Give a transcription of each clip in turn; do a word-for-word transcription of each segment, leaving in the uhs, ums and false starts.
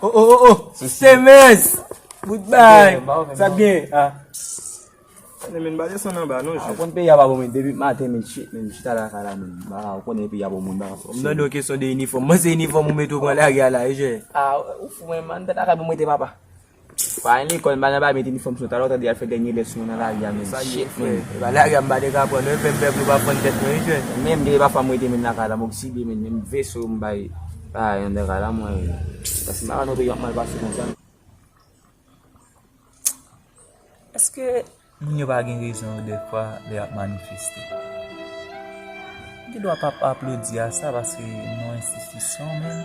Oh, oh, oh, oh! Semes! Bout bay! Sa k gen? Ah. Konnen, men, m pa desann anba, non, ah, ou konn peyi a pa bon, men, depi maten, men, shit, men, m chita lakay la, men, m pa ka, ou konnen peyi a bon, moun pa ka fòse. M tande yon kesyon de inifòm. Mwen, se inifòm ou mete w pran lari a la, wi, jè. Ah, ou fou, men, man, tèt lakay pou mwen te papa. Pa gen lekòl, m pa nan bay met inifòm sou, talè w tande y al fè dènye lèson nan lari a, men, shit, men. E pa lari a m pa te ka pran, non, e fè m pè pou yo pa fann tèt mwen, wi, jè. Menm depi papa m rete, men, lakay la, m okside, men, menm veso m bay, bay anndan kay la, mwen, paske m pa ka nan peyi m ap mal pase konsa. Èske moun yo pa gen rezon yo dèfwa lè y ap manifeste? M gen dwa p ap aplodi a sa paske m nan yon enstitisyon, men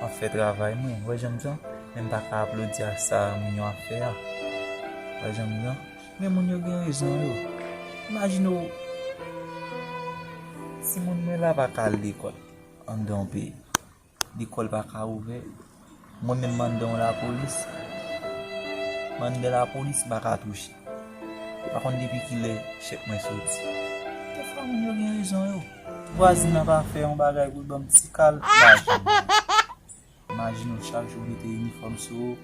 m ap fè travay mwen. Ou wè jan m di w? Men m pa ka aplodi a sa moun yo ap fè a. Ou wè jan m di w? Men moun yo gen rezon yo. Imajine w, timoun mwen la pa ka al lekòl anndan yon peyi. Lekòl pa ka ouvè. Mwen menm m anndan yon lapolis. M anndan lapolis, m pa ka touche. M pa konn depi kilè chèk mwen soti. Dèfwa moun yo gen rezon yo. Vwazin nan pa fè yon bagay pou l ban m ti kal, m pa jwenn. Imajine w chak jou w mete inifòm sou ou,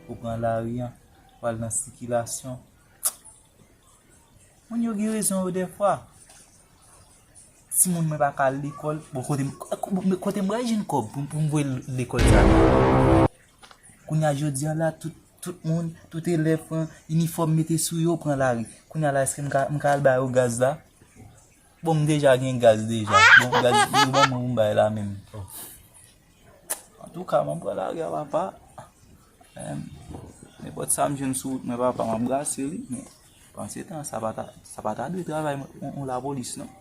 ou pran lari an, w al nan sikilasyon. Moun yo gen rezon yo dèfwa. Timoun mwen pa ka al lekòl. Bon, kote m, kote m pral jwenn kòb pou, pou m voye lekòl sa la? Kounye a jodi a la, tout, tout moun, tout elèv pran inifòm mete sou yo, pran lari. Kounye a la, èske m ka, m ka al ba yo gaz la? Bon, m deja gen gaz deja. Bon, gaz yo ban mwen pou m bay la menm. Antouka, m ap pran lari a, papa. Em, nenpòt sa m jwenn sou wout mwen, papa, m ap brase li. Men, panse tan, sa pa ta, sa pa ta dwe travay yon, yon lapolis, non.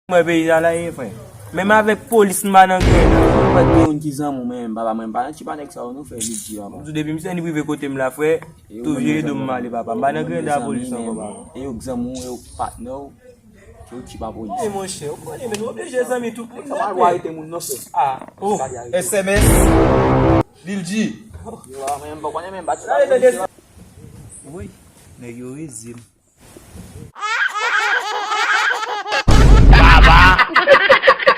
Mwen peyi a la ye, frè. Menm avèk polis, m pa nan grenn. Mwen pa t gen youn ki zanmi w, men papa mwen, m pa nan tipa nèg sa yo, non, frè, li di, papa. M di w, depi m sèn rive kote m la, frè, tou vye do m ale, papa. M pa nan grenn a polis ankò, papa. E yo k zanmi w, e yo k patnè w, yo k tipa polis. E monchè, ou konnen, men nou oblije zanmi tout moun nèt, men. Arete moun, non, frè. Ah, oh. S M S, Lil G. Yo, men m pa konnen, men m pa t. Woy, nèg yo rezi m.